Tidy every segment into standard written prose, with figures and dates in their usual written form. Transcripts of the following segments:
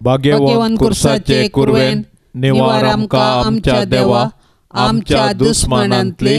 भाग्यवंत कुर्साचे कुरवेन निवार आमकां आमच्या देवा आमच्या दुस्मानांतली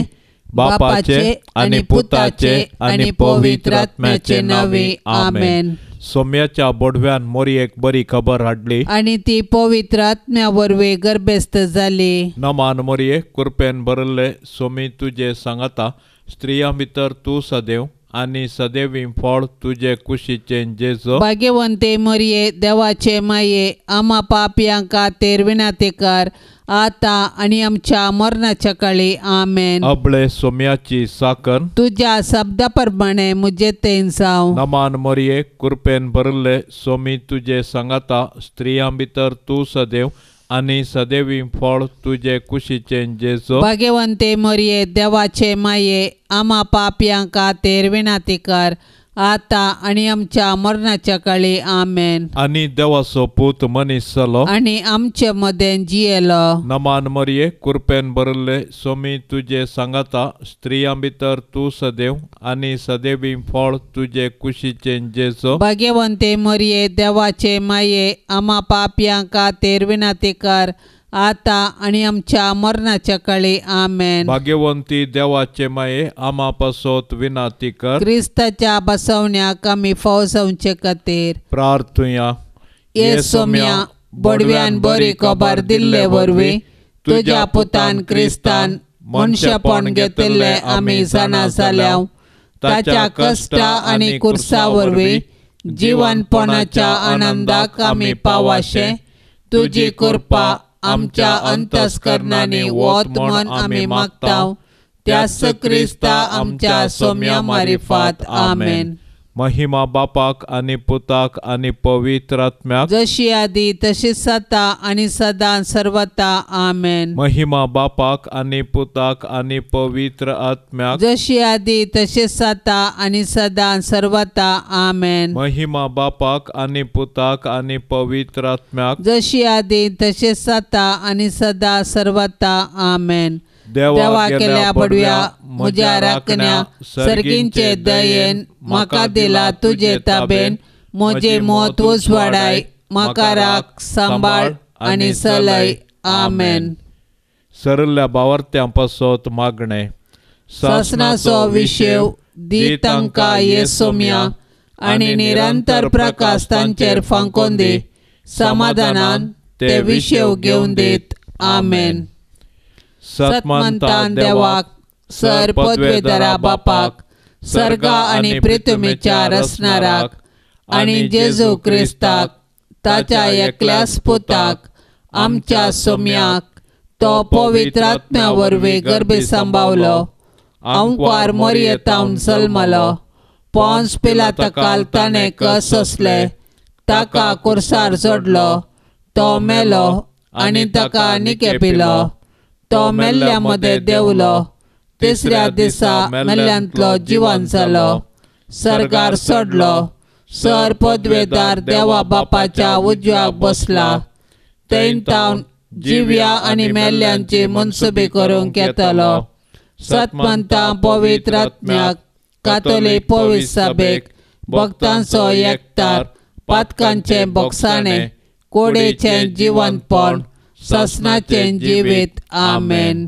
बापाचे आनी पुताचे आनी पवित्र आत्म्याचे नांवे आमेन. सोम्याच्या बोडव्यान मोरयेक बरी खबर हाडली आनी ती पवित्र आत्म्या वरवीं गर्भस्थ जाली. नमान मोरये, कुरपेन भरिल्ले सोमी तुजे सांगाता, स्त्रियां भितर तूं सदैव आनी सदैवी फळ तुजे कुशीचें जेजू. भाग्यवंते मोरये, देवाचे माये, आमा पापयां खातीर विनंती कर आतां आनी आमच्या मरणाच्या काळी. आमेन. अबळे सोम्याची साकर तुज्या शब्दा प्रमाणे म्हजें तें जावं. नमान मोरये, कुरपेन भरिल्ले सोमी तुजे सांगाता, स्त्रियां भितर तूं सदैव आनी सदैवी फळ तुजे कुशीचें जेजू. भाग्यवंते मोरये, देवाचे माये, आमा पापयां खातीर विनंती कर आतां आनी आमच्या मरणाच्या काळी. आमेन. आनी देवाचो पूत मनीस जालो आनी आमचे मदें जियेलो. नमान मोरये, कुरपेन भरिल्ले सोमी तुजे सांगाता, स्त्रियां भितर तूं सदैव आनी सदैवी फळ तुजे कुशीचें जेजू. भाग्यवंते मोरये, देवाचे माये, आमा पापयां खातीर विनंती कर आतां आनी आमच्या मरणाच्या काळी. आमेन. भाग्यवंती देवाचे माये, आमा पासत विनंती कर क्रिस्ताच्या बसवण्याक आमी फाव जावचे खातीर. प्रार्थुया. ये सोम्या, बोडव्यान बरी खबर दिल्ले वरवीं तुज्या पुतान क्रिस्तान मनशेपण घेतिल्लें आमी जाणा जाल्या. ताच्या कश्टा आनी कुर्सा वरवीं जिवनपणाच्या आनंदाक आमी पावाशें तुजी कृपा आमच्या अंतस्करणांनी वत म्हण आमी मागता. त्याच क्रिस्ता आमच्या सोम्या मारिफात. आमेन. महिमा बापाक आनी पुताक आनी पवित्र आत्म्याक, जशी आदी तशी सता आनी सदां सर्वता. आमेन. महिमा बापाक आनी पुताक आनी पवित्र आत्म्याक, जशी आदी तशी सता आनी सदां सर्वता. आमेन. महिमा बापाक आनी पुताक आनी पवित्र आत्म्याक, जशी आदी तशी सता आनी सदां सर्वता. आमेन. देवा केल्या बडव्या म्हज्या राखण्या सर्गींचे दयेन म्हाका दिला तुजे ताबेन म्हजें मत उजवाडाय म्हाका राख सांबाळ आनी चलय. आमेन. सरल्या बावर्त्यां पासत मागणें. सासणाचो विशेव दी तांकां ये सोम्या आनी निरंतर प्रकाश तांचेर फांकोन दी. समाधानान ते विशेव घेवन दीत. आमेन. सतमंतान देवाक सर पदवेदारा बापाक सर्गा आनी पृथ्वीच्या रचणाराक आनी जेजू क्रिस्ताक ताच्या एकल्याच पुताक आमच्या सोम्याक तो पवित्र आत्म्या वरवीं गर्भी सांबावलो, आंकवार मोरयेतावन जल्मलो, पोंस पिलाता ताणें कस सोंसले, ताका कुर्सार जोडलो, तो मेलो आनी ताका निकेपिलो, तो मेल्ल्या मदें देंवलो, तिसऱ्या दिसा मेल्ल्यांतलो जिवन जालो, सर्गार चडलो, सर पदवेदार देवा बापाच्या उजव्याक बसला, थंय तावन जिव्या आनी मेल्ल्यांची मनसुबी करूंक येतलो. सतमंता पवित्र आत्म्याक कातोलीक पवित्र सभेक भक्तांचो एकतार पातकांचें बोगसाणें कोडेचें जिवनपण सासणाचें जिवीत. आमेन.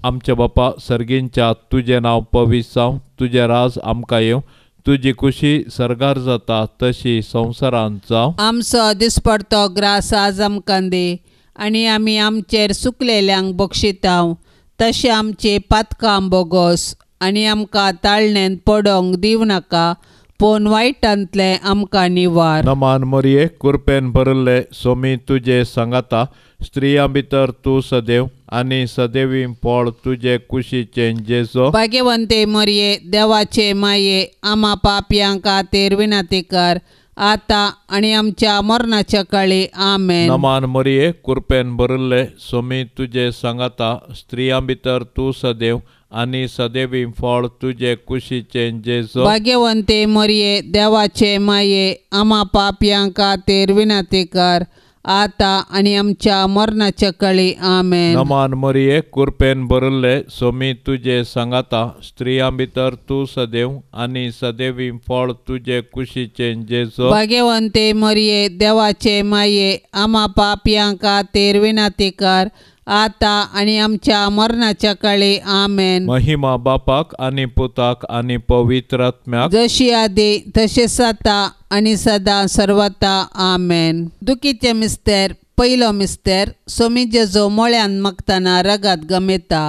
आमच्या बापा सर्गींच्या तुजें नांव पवित्र जावं, तुजें राज आमकां येवं, तुजी खुशी सर्गार जाता तशी संवसारांत जावं. आमचो दिसपडतो ग्रास आज आमकां दी आनी आमी आमचेर सुकलेल्यांक बक्षितांव तशें आमचे पातकां बोगोस आनी आमकां ताळणेंत पडोंक दिवं नाका पूण वायटांतलें आमकां निवार. नमान मरिये, कुरपेन भरिल्ले सोमी तुजे सांगाता, स्त्रियां भितर तूं सदैव आनी सदैवी फळ तुजे कुशीचें जेजू. भाग्यवंते मरिये, देवाचे माये, आमा पापयां खातीर विनंती कर आतां आनी आमच्या मरणाच्या काळी. आमेन. नमान मरिये, कुरपेन भरिल्ले सोमी तुजे सांगाता, स्त्रियां भितर तूं सदैव आनी सदैवी फळ तुजे कुशीचें जेजू. भाग्यवंते मरिये, देवाचे माये, आमा पापयां खातीर विनंती कर आतां आनी आमच्या मरणाच्या काळी. आमेन. नमान मरिये, कृपेन भरिल्ले, सोमी तुजे सांगाता, स्त्रियां भितर तूं सदैव आनी सदैवी फळ तुजे कुशीचें जेजू. भाग्यवंते मरिये, देवाचे माये, आमा पापयां खातीर विनंती कर, आतां आनी आमच्या मरणाच्या काळी. आमेन. महिमा बापाक आनी पुताक आनी पवित्र आत्म्याक, जशी आदी तशें आतां आनी सदां सर्वता. आमेन. दुखीचे मिस्तेर. पयलो मिस्तेर, सोमी जेजू मोळ्यांत मागतना रगात गमेता.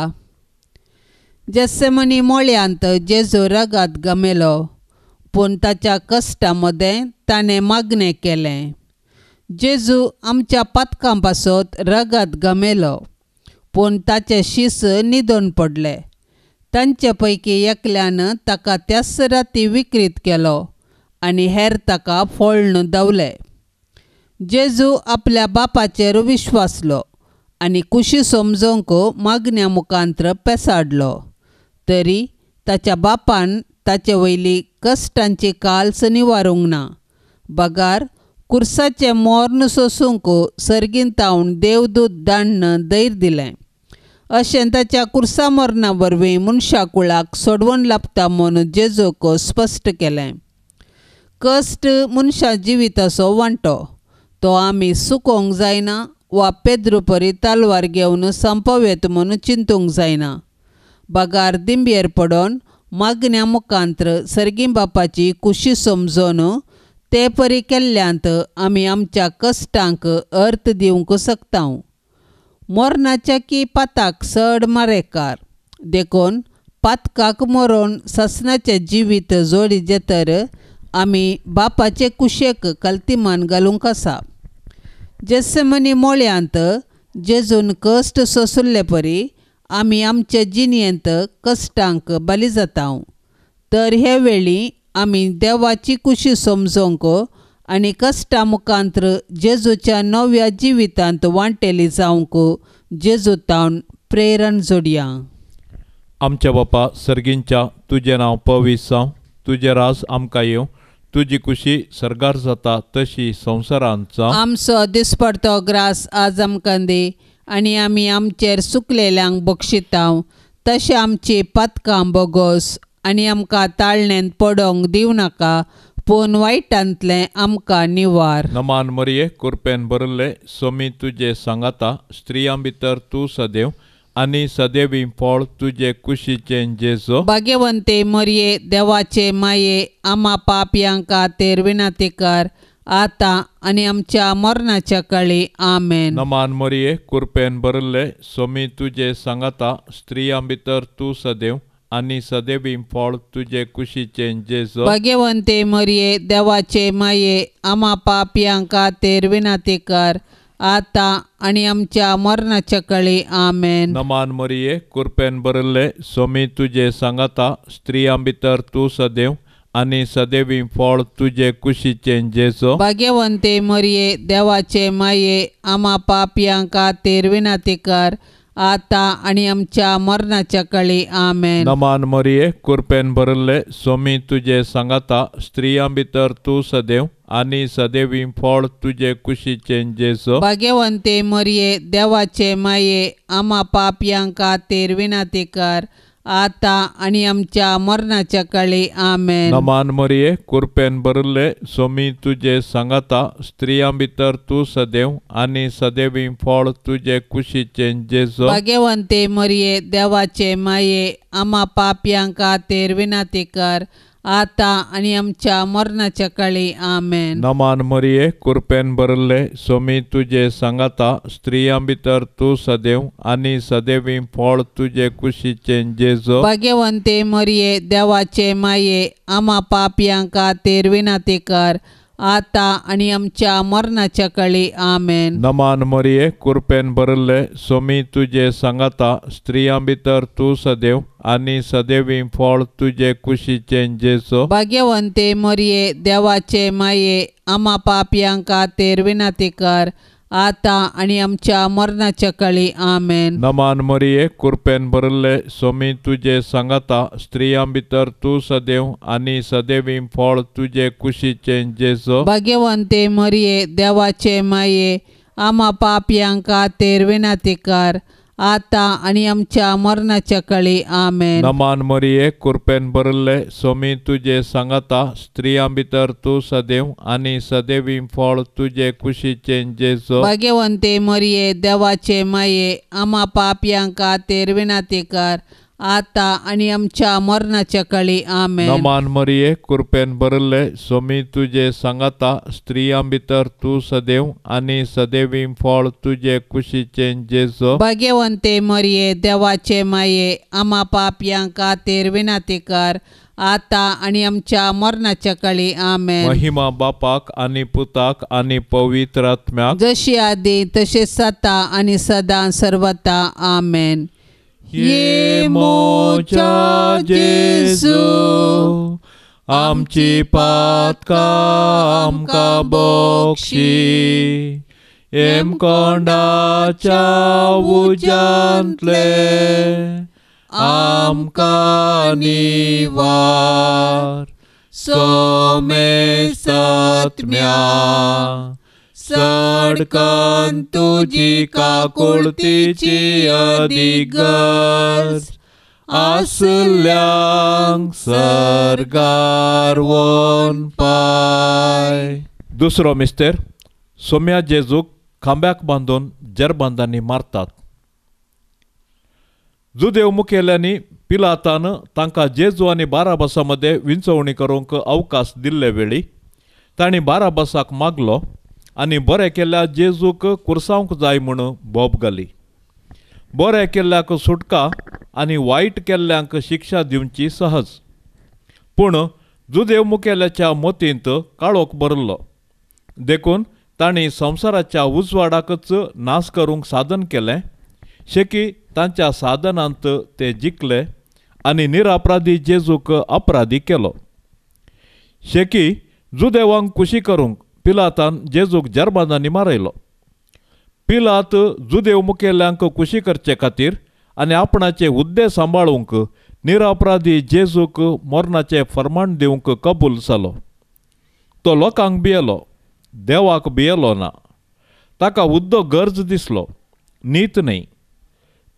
जेसेमनी मोळ्यांत जेजू रगात गमेलो, पूण ताच्या कश्टा मदें ताणें मागणें केलें. जेजू आमच्या पातकां पासत रगत गमेलो, पूण ताचे शीस न्हिदून पडले. तांचे पैकी एकल्यान ताका त्याच राती विक्रीत केलो आनी हेर ताका फोळ्ण दवले. जेजू आपल्या बापाचेर विश्वासलो आनी कुशी समजूंक मागण्या मुखांत्र पेसाडलो, तरी ताच्या बापान ताचे वयली कश्टांची काल्स निवारूंक ना, बगार कुर्साचें मोर्न सोसूंक सर्गीन तावन देवदूत दाण्ण धैर्य दिलें. अशें ताच्या कुर्सा मरणा वरवीं मनशा कुळाक सोडवण लाभता म्हूण जेजूक स्पश्ट केलें. कश्ट मनशा जिविताचो वांटो, तो आमी सुकोवंक जायना वा पेद्रू परी तालवार घेवन संपवेत म्हूण चिंतूंक जायना, बगार दिंबयेर पडोन मागण्या मुखांत्र सर्गीं बापाची कुशी समजून ते परी केल्ल्यांत आमी आमच्या कश्टांक अर्थ दिवंक शकता. मरणाच्या की पाताक चड मारेकार, देखून पातकाक मरोन सासणाचें जिवीत जोडिचें तर आमी बापाचे कुशेक कल्तिमान घालूंक आसा. जेसेमनी मोळ्यांत जेजून कश्ट सोंशिल्ले परी आमी आमचे जिणेंत कश्टांक बली जाता. तर हे वेळी आमी देवाची कुशी समजूंक आनी कश्टा मुखांत्र जेजूच्या नव्या जिवितांत वांटेली जावंक जेजू तावन प्रेरण जोडया. आमच्या बापा सर्गींच्या, तुजें नांव पवित्र जावं, तुजें राज आमकां येवं, तुजी कुशी सर्गार जाता तशी संवसारांत जावं. आमचो दिसपडतो ग्रास आज आमकां दी आनी आमी आमचेर सुकलेल्यांक बक्षितां तशें आमची पातकां बोगोस आनी आमकां ताळणेंत पडोंक दिवं नाका, पूण वायटांतलें आमकां निवार. नमान मरिये, कृपेन भरिल्ले, सोमी तुजे सांगाता, स्त्रियां भितर तूं सदैव आनी सदैवी फळ तुजे कुशीचें जेजू. भाग्यवंते मरिये, देवाचे माये, आमा पापयां खातीर विनंती कर, आतां आनी आमच्या मरणाच्या काळी. आमेन. नमान मरिये, कृपेन भरिल्ले, सोमी तुजे सांगाता, स्त्रियां भितर तूं सदैव आनी सदैवी फळ तुजे कुशीचें जेजू. भाग्यवंते मरिये, देवाचे माये, आमा पापयां खातीर विनंती कर, आतां आनी आमच्या मरणाच्या काळी. आमेन. नमान मरिये, कृपेन भरिल्ले, सोमी तुजे सांगाता, स्त्रियां भितर तूं सदैव आनी सदैवी फळ तुजे कुशीचें जेजू. भाग्यवंते मरिये, देवाचे माये, आमा पापयां खातीर विनंती कर, आतां आनी आमच्या मरणाच्या काळी. आमेन. नमान मरिये, कृपेन भरिल्ले, सोमी तुजे सांगाता, स्त्रियां भितर तूं सदैव आनी सदैवी फळ तुजे कुशीचें जेजू. भाग्यवंते मरिये, देवाचे माये, आमा पापयां खातीर विनंती कर, आतां आनी आमच्या मरणाच्या काळी. आमेन. नमान मरिये, कृपेन भरिल्ले, सोमी तुजे सांगाता, स्त्रियां भितर तूं सदैव आनी सदैवी फळ तुजे कुशीचें जेजू. भाग्यवंते मरिये, देवाचे माये, आमा पापयां खातीर विनंती कर, आतां आनी आमच्या मरणाच्या काळी. आमेन. नमान मरिये, कृपेन भरिल्ले, सोमी तुजे सांगाता, स्त्रियां भितर तूं सदैव आनी सदैवी फळ तुजे कुशीचें जेजू. भाग्यवंते मरिये, देवाचे माये, आमा पापयां खातीर विनंती कर, आतां आनी आमच्या मरणाच्या काळी. आमेन. नमान मरिये, कृपेन भरिल्ले, सोमी तुजे सांगाता, स्त्रियां भितर तूं सदैव आनी सदैवी फळ तुजे कुशीचें जेजू. भाग्यवंते मरिये, देवाचे माये, आमा पापयां खातीर विनंती कर, आतां आनी आमच्या मरणाच्या काळी. आमेन. नमान मरिये, कृपेन भरिल्ले, सोमी तुजे सांगाता, स्त्रियां भितर तूं सदैव आनी सदैवी फळ तुजे कुशीचें जेजू. भाग्यवंते मरिये, देवाचे माये, आमा पापयां खातीर विनंती कर आतां आनी आमच्या मरणाच्या कळी. आमेन. नमान मरिये, कृपेन भरिल्ले, स्वामी तुजे सांगाता, स्त्रियां भितर तूं सदैव आनी सदैवी फळ तुजे कुशीचें जेजू. भाग्यवंते मरिये, देवाचे माये, आमा पापयां खातीर विनंती कर आतां आनी आमच्या मरणाच्या कळी. आमेन. नमान मरिये, कृपेन भरिल्ले, स्वामी तुजे सांगाता, स्त्रियां भितर तूं सदैव आनी सदैवी फळ तुजे कुशीचें जेजू. भाग्यवंते मरिये, देवाचे माये, आमा पापयां खातीर विनंती कर आतां आनी आमच्या मरणाच्या कळी. आमेन. महिमा बापाक आनी पुताक आनी पवित्र आत्म्याक, जशी आदी तशें सता आनी सदां सर्वता. आमेन. ये मोजा जेजू, आमची पातकां आमकां बक्षी, हेमकोंडाच्या उज्यांतले आमकां निवार, सोमेसात्म्या सडकन तुजी काकुळतीची अदिगर्ज आसल्यांक सर्गार वोन पाय. दुसरो मिस्तेर, सोम्या जेजूक खांब्याक बांदून जेरबांदांनी मारतात. जुदेव मुखेल्यांनी पिलातान तांकां जेजू आनी बाराबासा मदें विंचवणी करूंक अवकाश दिल्ले वेळी तांणी बाराबासाक मागलो आनी बरें केल्ल्या जेजूक कुर्सावंक जाय म्हूण बोब घाली. बरें केल्ल्याक सुटका आनी वायट केल्ल्यांक शिक्षा दिवची सहज. पूण जुदेव मुखेल्याच्या मतींत काळोख भरिल्लो, देखून तांणी संवसाराच्या उजवाडाकच नाश करूंक साधन केलें. शेकी तांच्या साधनांत ते जिखले आनी निरापराधी जेजूक अपराधी केलो. शेकी जुदेवांक खुशी करूंक पिलातान जेजूक जेरबांदांनी मारयलो. पिलात जुदेव मुखेल्यांक खुशी करचे खातीर आनी आपणाचे हुद्दे सांबाळूंक निरापराधी जेजूक मरणाचें फर्माण दिवंक कबूल जालो. तो लोकांक भियेलो, देवाक भियेलो ना. ताका हुद्दो गरज दिसलो, नीत न्हय.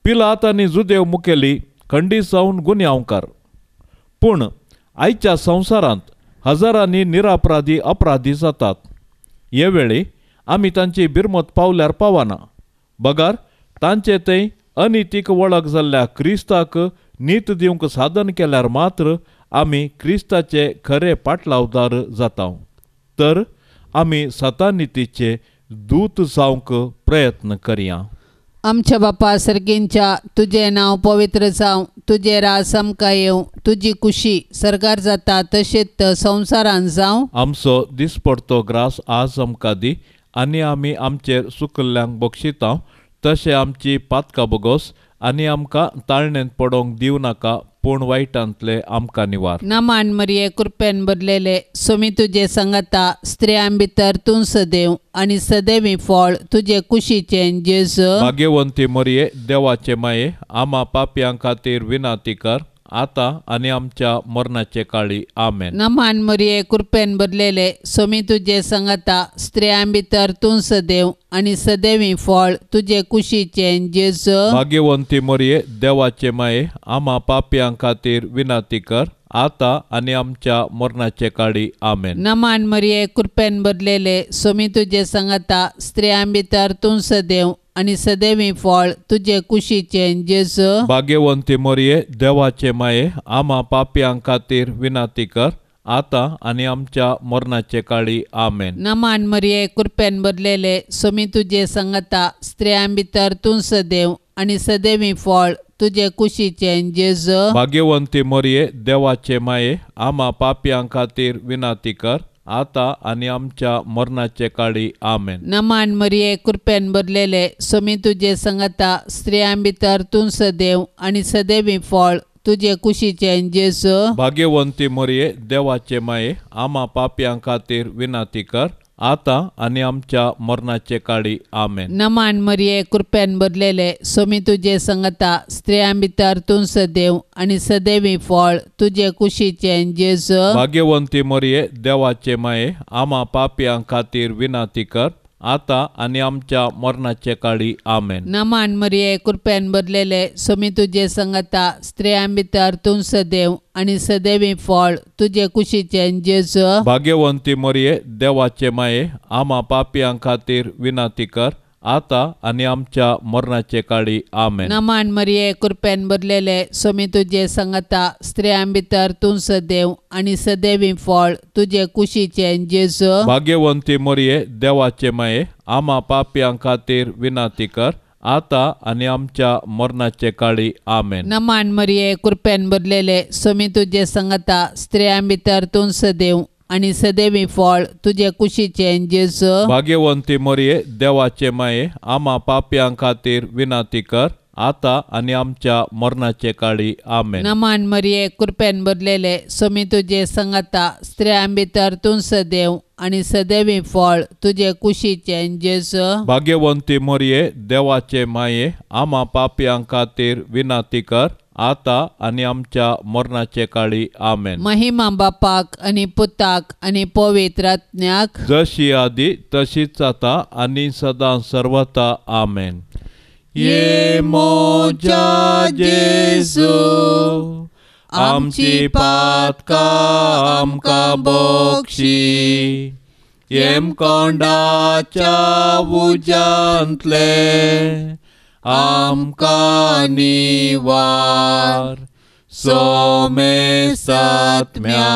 पिलात आनी जुदेव मुखेली खंडीत जावन गुन्यांवकार. पूण आयच्या संवसारांत हजारांनी निरापराधी अपराधी जातात. हे वेळी आमी तांची बिरमत पावल्यार पावना, बगर तांचे थंय अनितीक वळख जाल्ल्या क्रिस्ताक नीत दिवंक साधन केल्यार मात्र आमी क्रिस्ताचे खरे पाटलावदार जाता. तर आमी सतानितीचे दूत जावंक प्रयत्न करया. आमच्या बापा सर्गींच्या, तुजें नांव पवित्र जावं, तुजें राज आमकां येवं, तुजी कुशी सर्गार जाता तशेंच संवसारान जावं. आमचो दिसपडतो ग्रास आज आमकां दी आनी आमी आमचेर सुकल्ल्यांक बक्षिता तशें आमची पातकां बोगोस आनी आमकां ताळणेंत पडोवंक दिवं नाका, पूण वायटांतले आमकां निवार. नमान मरिये, कृपेन भरलेले, स्वामी तुजे सांगाता, स्त्रियां भितर तूं सदैव आनी सदैवी फळ तुजे कुशीचें जेजू. भाग्यवंती मरिये, देवाचे माये, आमा पापयां खातीर विनंती कर आतां आनी आमच्या मरणाचे काळी. आमेन. नमान मरिये, कृपेन भरलेले, स्वामी तुजे सांगाता, स्त्रियां भितर तूं सदैव आनी सदैवी फळ तुजे कुशीचें जेजू. भाग्यवंती मरिये, देवाचे माये, आमा पापयां खातीर विनंती कर आतां आनी आमच्या मरणाचे काळी. आमेन. नमान मरिये, कृपेन भरलेले, स्वामी तुजे सांगाता, स्त्रियां भितर तूं सदैव आनी सदैवी फळ तुजे कुशीचें जेजू. भाग्यवंती मरिये, देवाचे माये, आमा पापयां खातीर विनंती कर आतां आनी आमच्या मरणाचे काळी. आमेन. नमान मरिये, कृपेन भरलेले, स्वामी तुजे सांगाता, स्त्रियां भितर तूं सदैव आनी सदैवी फळ तुजे कुशीचें जेजू. भाग्यवंती मरिये, देवाचे माये, आमा पापयां खातीर विनंती कर आतां आनी आमच्या मरणाचे काळी. आमेन. नमान मरिये, कृपेन भरलेले, स्वामी तुजे सांगाता, स्त्रियां भितर तूं सदैव आनी सदैवी फळ तुजे कुशीचें जेजू. भाग्यवंती मरिये, देवाचे माये, आमा पापयां खातीर विनंती कर आतां आनी आमच्या मरणाचे काळी. आमेन. नमान मरिये, कृपेन भरलेले, स्वामी तुजे सांगाता, स्त्रियां भितर तूं सदैव आनी सदैवी फळ तुजे कुशीचें जेजू. भाग्यवंती मरिये, देवाचे माये, आमा पापयां खातीर विनंती कर आतां आनी आमच्या मरणाचे काळी. आमेन. नमान मरिये, कृपेन भरलेले, स्वामी तुजे संगता, स्त्रियां भितर तूं सदैव आनी सदैवी फळ तुजे कुशीचें जेजू. भाग्यवंती मरिये, देवाचे माये, आमा पापयां खातीर विनंती कर, आतां आनी आमच्या मरणाचे काळी. आमेन. नमान मरिये, कृपेन भरलेले, स्वामी तुजे संगता, स्त्रियां भितर तूं सदैव आनी सदैवी फळ तुजे कुशीचें जेजू. भाग्यवंती मरिये, देवाचे माये, आमा पापयां खातीर विनंती कर, आतां आनी आमच्या मरणाचे काळी. आमेन. नमान मरिये, कृपेन भरलेले, स्वामी तुजे संगता, स्त्रियां भितर तूं सदैव आनी सदैवी फळ तुजे कुशीचें जेजू. भाग्यवंती मरिये, देवाचे माये, आमा पापयां खातीर विनंती कर, आतां आनी आमच्या मरणाचे काळी. आमेन. नमान मरिये, कृपेन भरलेले, स्वामी तुजे संगता, स्त्रियां भितर तूं सदैव आनी सदैवी फळ तुजे कुशीचें जेजू. भाग्यवंती मरिये, देवाचे माये, आमा पापयां खातीर विनंती कर, आतां आनी आमच्या मरणाचे काळी. आमेन. महिमा बापाक आनी पुताक आनी पवित्र आत्म्याक, जशी आदी तशीच आतां आनी सदां सर्वता. आमेन. ये मोजा जेजू, आमची पातकां आमकां बक्षी, येमकोंडाच्या उज्यांतले आमकां निवार, सोमे सात्म्या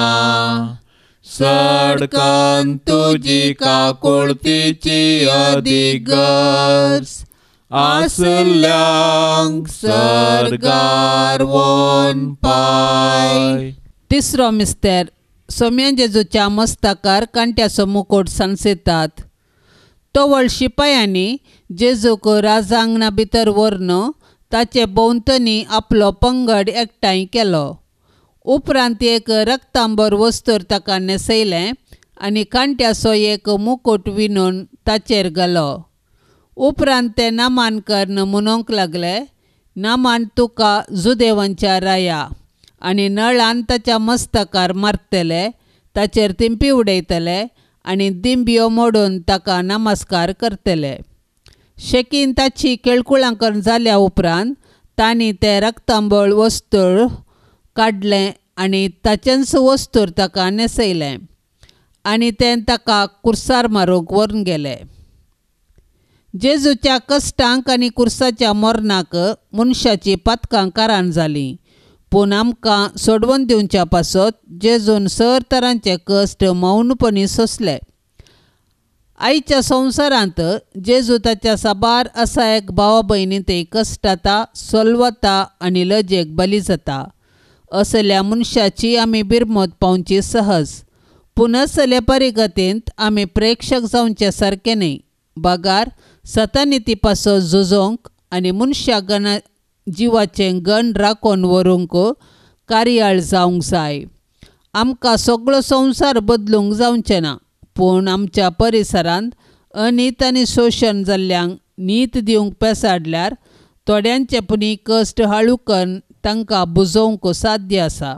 सडकन तुजी काकुळतीची अदीक गरज आसल्यांक सर्गार वोन पाय. तिसरो मिस्तेर. सोम्या जेजूच्या मस्तकार कांट्याचो मुकोट सांसयतात. तवळ शिपायांनी जेजूक राजांगणा भितर व्हरून ताचे भोंवतणी आपलो पंगड एकठांय केलो. उपरांत एक रक्तांबर वस्तूर ताका न्हेसयलें आनी कांट्याचो एक मुकूट विणून ताचेर घालो. उपरांत ते नामान करून म्हणूंक लागले, नामान तुका जुदेवांच्या राया, आनी नळान ताच्या मस्तकार मारतले, ताचेर तिंपी उडयतले आनी दिंब्यो मोडून ताका नमस्कार करतले. शेकीन ताची केळकुळां करून जाल्या उपरांत तांणी तें रक्तांबळ वस्तूर काडलें आनी ताचेंच वस्तूर ताका न्हेसयलें आनी तें ताका कुर्सार मारूंक व्हरून गेले. जेजूच्या कश्टांक आनी कुर्साच्या मरणाक मनशाची पातकां कारण जालीं, पूण आमकां सोडवून दिवच्या पासत जेजून सर तरांचे कश्ट मौनपणी सोंसले. आयच्या संवसारांत जेजू ताच्या साबार असा एक भावा भयणी ते कश्टाता, सोलवता आनी लजेक बली जाता. असल्या मनशाची आमी बिरमत पावची सहज, पूण असले परिगतींत आमी प्रेक्षक जावचे सारके न्हय, बगार सतानिती पासत झुजोवंक आनी मनशा गण जिवाचें गण राखून व्हरूंक कार्याळ जावंक जाय. आमकां सगळो संवसार बदलूंक जावचें ना, पूण आमच्या परिसरांत अनीत आनी शोशण जाल्ल्यांक नीत दिवंक पेसाडल्यार थोड्यांचे पुणी कश्ट हाळू करून तांकां बुजोवंक साध्य आसा.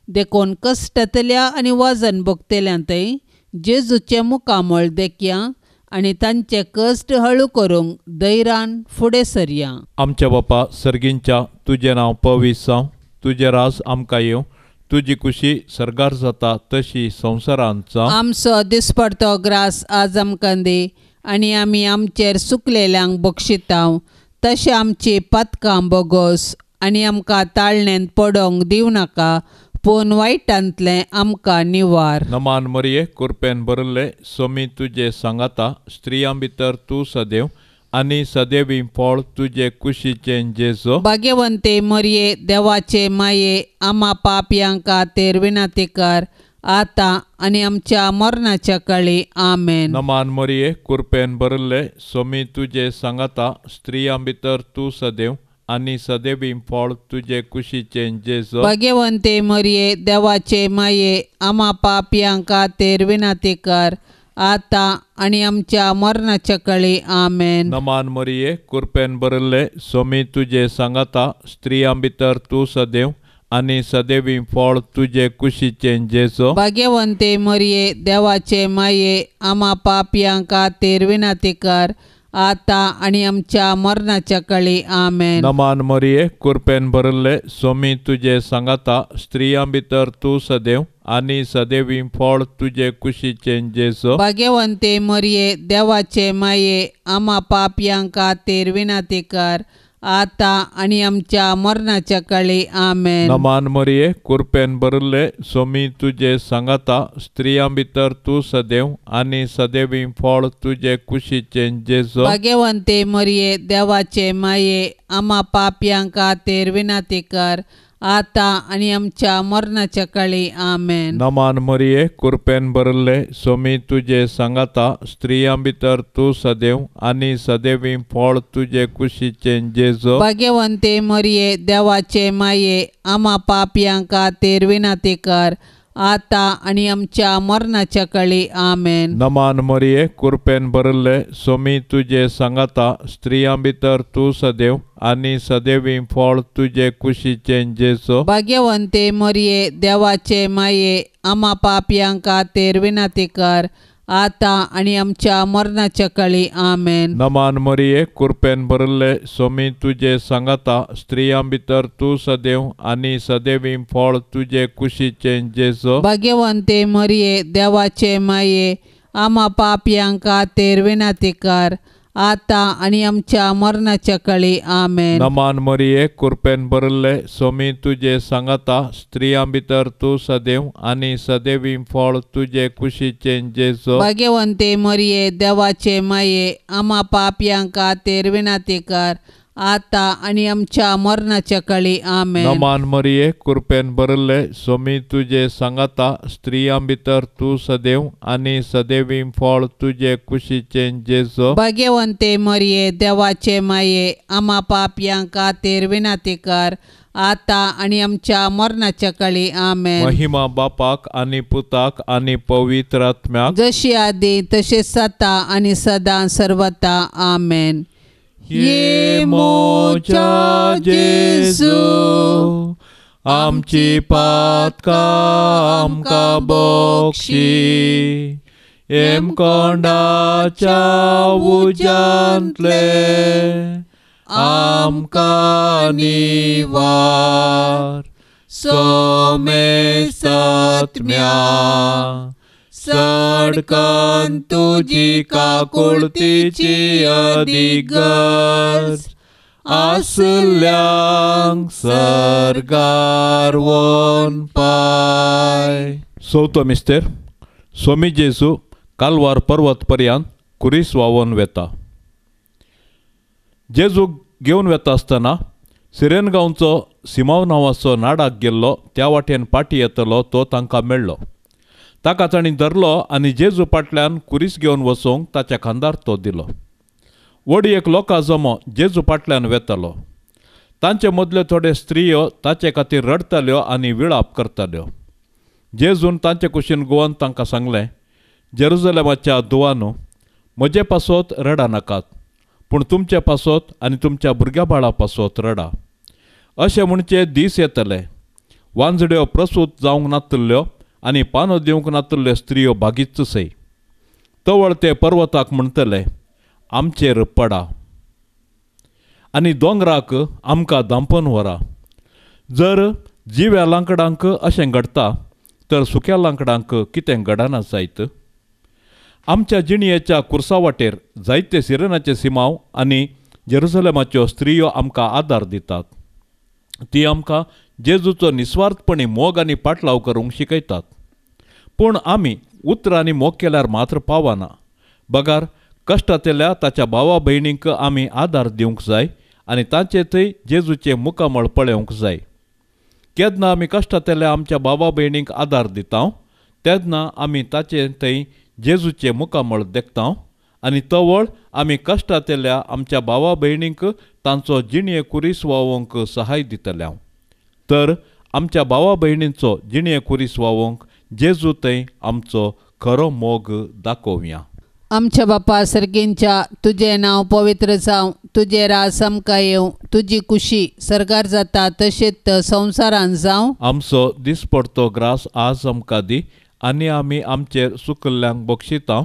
देखून कश्टांतल्या आनी वजन भोगतल्यांतय जेजूचें मुखामळ देखया आनी तांचे कश्ट हळू करूंक धैर्यान फुडें सरया. आमच्या बापा सर्गींच्या, तुजें नांव पवित्र जावं, तुजें राज आमकां येवं, तुजी कुशी सर्गार जाता तशी संवसारांत जावं. आमचो दिसपडतो ग्रास आज आमकां दी आनी आमी आमचेर सुकलेल्यांक बक्षितांव तशें आमची पातकां बोगोस आनी आमकां ताळणेंत पडोवंक दिवं नाका, पूण वायटांतलें आमकां निवार. नमान मरिये, कृपेन भरिल्ले, स्वामी तुजे सांगाता, स्त्रियां भितर तूं सदैव आनी सदैवी फळ तुजे कुशीचें जेजू. भाग्यवंते मरिये, देवाचे माये, आमा पापयां खातीर विनंती कर, आतां आनी आमच्या मरणाच्या काळी. आमेन. नमान मरिये, कृपेन भरिल्ले, स्वामी तुजे सांगाता, स्त्रियां भितर तूं सदैव आनी सदैवी फळ तुजे कुशीचें जेजू. भाग्यवंते मरिये, देवाचे माये, आमा पापयां खातीर विनंती कर, आतां आनी आमच्या मरणाच्या काळी. आमेन. नमान मरिये, कृपेन भरिल्ले, स्वामी तुजे सांगाता, स्त्रियां भितर तूं सदैव आनी सदैवी फळ तुजे कुशीचें जेजू. भाग्यवंते मरिये देवाचे माये, आमा पापयां खातीर विनंती कर, आतां आनी आमच्या मरणाच्या काळी. आमेन. नमान मरिये, कृपेन भरिल्ले, स्वामी तुजे सांगाता, स्त्रियां भितर तूं सदैव आनी सदैवी फळ तुजे कुशीचें जेजू. भाग्यवंते मरिये देवाचे माये, आमा पापयां खातीर विनंती कर, आतां आनी आमच्या मरणाच्या काळी. आमेन. नमान मरिये, कृपेन भरिल्ले, स्वामी तुजे सांगाता, स्त्रियां भितर तूं सदैव आनी सदैवी फळ तुजे कुशीचें जेजू. भाग्यवंते मरिये देवाचे माये, आमा पापयां खातीर विनंती कर, आतां आनी आमच्या मरणाच्या काळी. आमेन. नमान मरिये, कृपेन भरिल्ले, स्वामी तुजे सांगाता, स्त्रियां भितर तूं सदैव आनी सदैवी फळ तुजे कुशीचें जेजू. भाग्यवंते मरिये देवाचे माये, आमा पापयां खातीर विनंती कर, आतां आनी आमच्या मरणाच्या काळी. आमेन. नमान मरिये, कृपेन भरिल्ले, स्वामी तुजे सांगाता, स्त्रियां भितर तूं सदैव आनी सदैवी फळ तुजे कुशीचें जेजू. भाग्यवंते मरिये देवाचे माये, आमा पापयां खातीर विनंती कर, आतां आनी आमच्या मरणाच्या काळी. आमेन. नमान मरिये, कृपेन भरिल्ले, स्वामी तुजे सांगाता, स्त्रियां भितर तूं सदैव आनी सदैवी फळ तुजे कुशीचें जेजू. भाग्यवंते मरिये देवाचे माये, आमा पापयां खातीर विनंती कर, आतां आनी आमच्या मरणाच्या काळी. आमेन. नमान मरिये, कृपेन भरिल्ले, स्वामी तुजे सांगाता, स्त्रियां भितर तूं सदैव आनी सदैवी फळ तुजे कुशीचें जेजू. भाग्यवंते मरिये देवाचे माये, आमा पापयां खातीर विनंती कर, आतां आनी आमच्या मरणाच्या काळी. आमेन. नमान मरिये, कृपेन भरिल्ले, स्वामी तुजे सांगाता, स्त्रियां भितर तूं सदैव आनी सदैवी फळ तुजे कुशीचें जेजू. भाग्यवंते मरिये देवाचे माये, आमा पापयां खातीर विनंती कर, आतां आनी आमच्या मरणाच्या काळी. आमेन. महिमा बापाक आनी पुताक आनी पवित्र आत्म्याक, जशी आदी तशें सता आनी सदां सर्वता. आमेन. ये मोजा जेजू, आमची पातकां आमकां बक्षी, हेमकोंडाच्या उज्यांतले आमकां निवार, सोमे सत्म्या सडकन तुजी काकुळतीची अधिगर्ज आसल्यांक सर्गार वोन पाय. चवथो मिस्तेर. स्वामी जेजू कालवार पर्वत पर्यंत कुरीस व्हांवोन वेता. जेजूक घेवन वेता आसतना सिरेन गांवचो सिमांव नांवाचो नाडाक गेल्लो त्या वाटेन पाटी येतलो तो तांकां मेळ्ळो. ताका तांणी धरलो आनी जेजू फाटल्यान कुरीस घेवन वचूंक ताच्या खांदार तो दिलो. व्हड एक लोकां जमो जेजू फाटल्यान वेतालो. तांचे मदल्यो थोड्यो स्त्रियो ताचे खातीर रडटाल्यो आनी विळाप करताल्यो. जेजून तांचे कुशीन गोवन तांकां सांगलें, जेरुजलेमाच्या दुवानू, म्हजे पासत रडा नाकात, पूण तुमचे पासत आनी तुमच्या भुरग्या बाळा पासत रडा. अशें म्हणचे दीस येतले, वांजड्यो प्रसूत जावंक नातल्ल्यो आनी पानो दिवंक नातल्ल्यो स्त्रियो भागीच सय. तवळ ते पर्वताक म्हणटले, आमचेर पडा, आनी दोंगराक आमकां धांपून व्हरा. जर जिव्या लांकडांक अशें घडटा तर सुक्या लांकडांक कितें घडना जायत? आमच्या जिणयेच्या कुर्सा वाटेर जायते सिरेनाचे सिमांव आनी जेरुसलेमाच्यो स्त्रियो आमकां आदार दितात. ती आमकां जेजूचो निस्वार्थपणी मोग आनी पाटलाव करूंक शिकयतात. पूण आमी उतरांनी मोग केल्यार मात्र पावना, बगार कश्टांतल्या ताच्या भावा भयणींक आमी आदार दिवंक जाय आनी तांचे थंय जेजूचें मुखामळ पळोवंक जाय. केन्ना आमी कश्टांतल्या आमच्या भावा भयणींक आदार दिता तेन्ना आमी ताचे थंय जेजूचें मुखामळ देखता आनी तवळ आमी कश्टांतल्या आमच्या भावा भयणींक तांचो जिणये कुरीस व्हांवोवंक सहाय दितले. तर आमच्या भावा भयणींचो जिणये कुरीस व्हांवोवंक जेजू थंय आमचो खरो मोग दाखोवया. आमच्या बापा सर्गींच्या, तुजें नांव पवित्र जावं, तुजें राज आमकां येवं, तुजी कुशी सर्गार जाता तशेंच संवसारान जावं. आमचो दिसपडतो ग्रास आज आमकां दी आनी आमी आमचेर सुकल्ल्यांक बक्षिता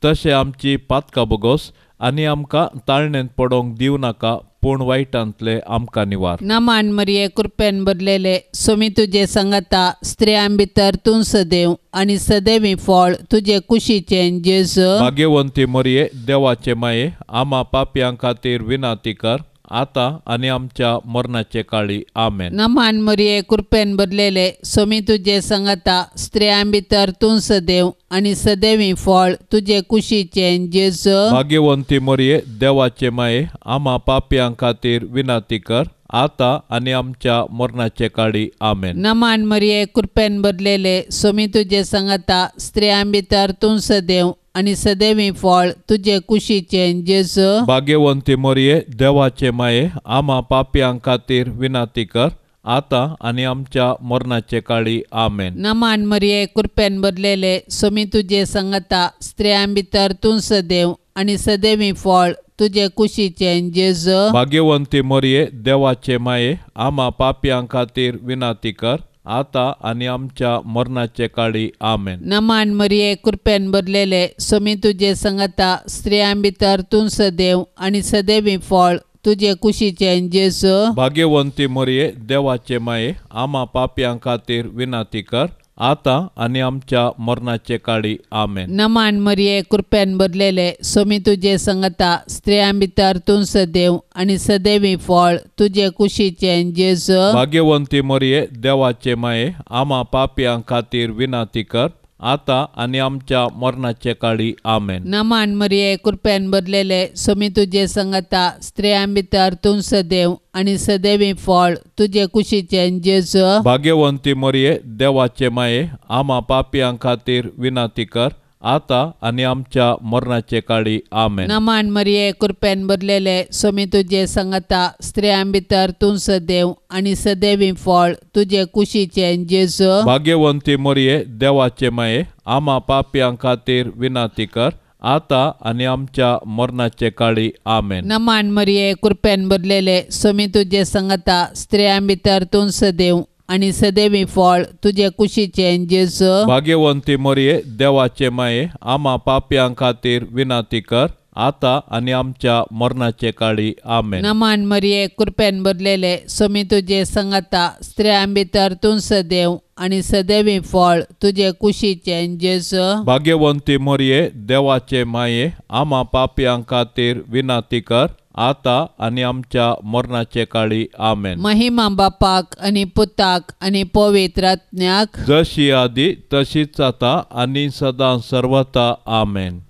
तशें आमची पातकां बोगोस आनी आमकां ताळणेंत पडोवंक दिवं नाका, पूण वायटांतले आमकां निवार. नमान मरिये, कृपेन भरलेले, स्वामी तुजे संगता, स्त्रियां भितर तूं सदैव आनी सदैवी फळ तुजे कुशीचें जेजू. भाग्यवंती मरिये, देवाचे माये, आमा पापयां खातीर विनाती कर, आतां आनी आमच्या मरणाचे काळी. आमेन. नमान मरिये, कृपेन भरलेले, स्वामी तुजे संगता, स्त्रियां भितर तूं सदैव आनी सदैवी फळ तुजे कुशीचें जेजू. भाग्यवंती मरिये, देवाचे माये, आमा पापयां खातीर विनाती कर, आतां आनी आमच्या मरणाचे काळी. आमेन. नमान मरिये, कृपेन भरलेले, स्वामी तुजे संगता, स्त्रियां भितर तूं सदैव आनी सदैवी फळ तुजे कुशीचें जेजू. भाग्यवंती मरिये, देवाचे माये, आमा पापयां खातीर विनाती कर, आतां आनी आमच्या मरणाचे काळी. आमेन. नमान मरिये, कृपेन भरलेले, स्वामी तुजे संगता, स्त्रियां भितर तूं सदैव आनी सदैवी फळ तुजे कुशीचें जेजू. भाग्यवंती मरिये, देवाचे माये, आमा पापयां खातीर विनाती कर, आतां आनी आमच्या मरणाचे काळी. आमेन. नमान मरिये, कृपेन भरलेले, स्वामी तुजे संगता, स्त्रियां भितर तूं सदैव आनी सदैवी फळ तुजे कुशीचें जेजू. भाग्यवंती मरिये, देवाचे माये, आमा पापयां खातीर विनाती कर, आतां आनी आमच्या मरणाचे काळी. आमेन. नमान मरिये, कृपेन भरलेले, स्वामी तुजे संगता, स्त्रियां भितर तूं सदैव आनी सदैवी फळ तुजे कुशीचें जेजू. भाग्यवंती मरिये, देवाचे माये, आमा पापयां खातीर विनाती कर, आतां आनी आमच्या मरणाचे काळी. आमेन. नमान मरिये, कृपेन भरलेले, स्वामी तुजे संगता, स्त्रियां भितर तूं सदैव आनी सदैवी फळ तुजे कुशीचें जेजू. भाग्यवंती मरिये, देवाचे माये, आमा पापयां खातीर विनाती कर, आतां आनी आमच्या मरणाचे काळी. आमेन. नमान मरिये, कृपेन भरलेले, स्वामी तुजे संगता, स्त्रियां भितर तूं सदैव आनी सदैवी फळ तुजे कुशीचें जेजू. भाग्यवंती मरिये, देवाचे माये, आमा पापयां खातीर विनाती कर, आतां आनी आमच्या मरणाचे काळी. आमेन. नमान मरिये, कृपेन भरलेले, स्वामी तुजे संगता, स्त्रियां भितर तूं सदैव आनी सदैवी फळ तुजे कुशीचें जेजू. भाग्यवंती मरिये, देवाचे माये, आमा पापयां खातीर विनाती कर, आतां आनी आमच्या मरणाचे काळी. आमेन. नमान मरिये, कृपेन भरलेले, स्वामी तुजे संगता, स्त्रियां भितर तूं सदैव आनी सदैवी फळ तुजे कुशीचें जेजू. भाग्यवंती मरिये, देवाचे माये, आमा पापयां खातीर विनाती कर, आतां आनी आमच्या मरणाचे काळी. आमेन. महिमा बापाक आनी पुताक आनी पवित्र आत्म्याक, जशी आदी तशीच आतां आनी सदां सर्वता. आमेन.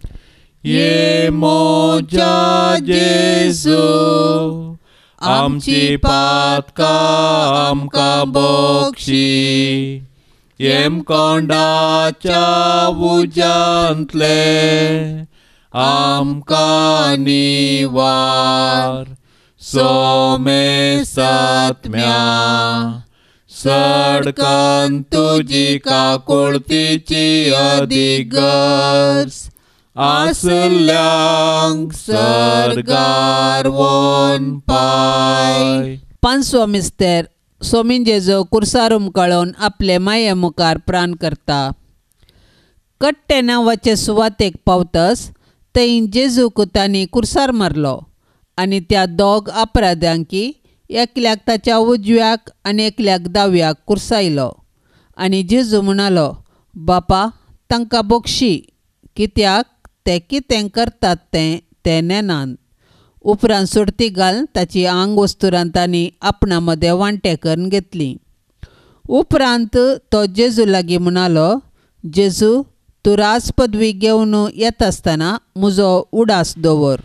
ये मोजा जेजू, आमची पातकां आमकां बक्षी, येमकोंडाच्या उज्यांतले आमकां निवार, सोमे सात्म्या सडकन तुजी काकुळतीची अदीक गरज आसल्यांक सर्गार वोन पाय. पांचवो मिस्तेर, सोमीन जेजू कुर्सार उमकाळोवन आपले माये मुखार प्राण करता. कट्टे नांवाचे सुवातेक पावतस थंय जेजूक तांणी कुर्सार मारलो आनी त्या दोग अपराध्यांकी एकल्याक ताच्या उजव्याक आनी एकल्याक दाव्याक कुर्सायलो. आनी जेजू म्हणालो, बापा तांकां बक्षी, कित्याक ते कितें करतात तें ते नेनात. उपरांत सोडती घालून ताची आंग वस्तुरां तांणी आपणा मदें वांटे करून घेतली. उपरांत तो जेजू लागीं म्हणालो, जेजू तूं राज पदवी घेवन येता आसतना म्हजो उडास दवर.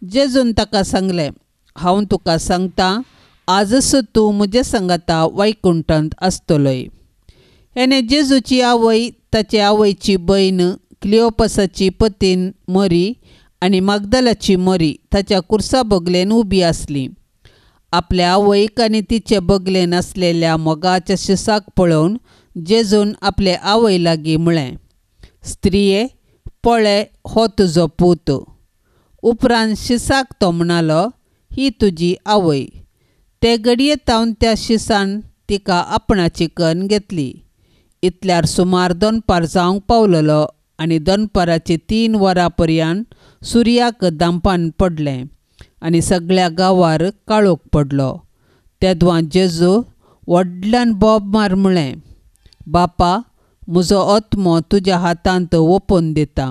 जेजून ताका सांगलें, हांव तुका सांगता, आजच तूं म्हजे सांगाता वैकुंठांत आसतलोय. हेणे जेजूची आवय, ताचे आवयची भयण, क्लियोपसाची पतीन मरी आनी मागदलाची मरी ताच्या कुर्सा बगलेन उबी आसली. आपल्या आवयक आनी तिचे बगलेन आसलेल्या मोगाच्या शिसाक पळोवन जेजून आपले आवय लागीं म्हळें, स्त्रिये पळय हो तुजो पूत. उपरांत शिसाक तो म्हणालो, ही तुजी आवय. ते घडये तावन त्या शिसान तिका आपणाची कन्न घेतली. इतल्यार सुमार दनपार जावंक पावलेलो आनी दनपाराची 3 वरां पर्यंत सुर्याक दांपान पडलें आनी सगळ्या गांवार काळोख पडलो. तेदवां जेजू व्हडल्यान बोब मार म्हळें, बापा, म्हजो आत्मो तुज्या हातांत ओंपून दिता.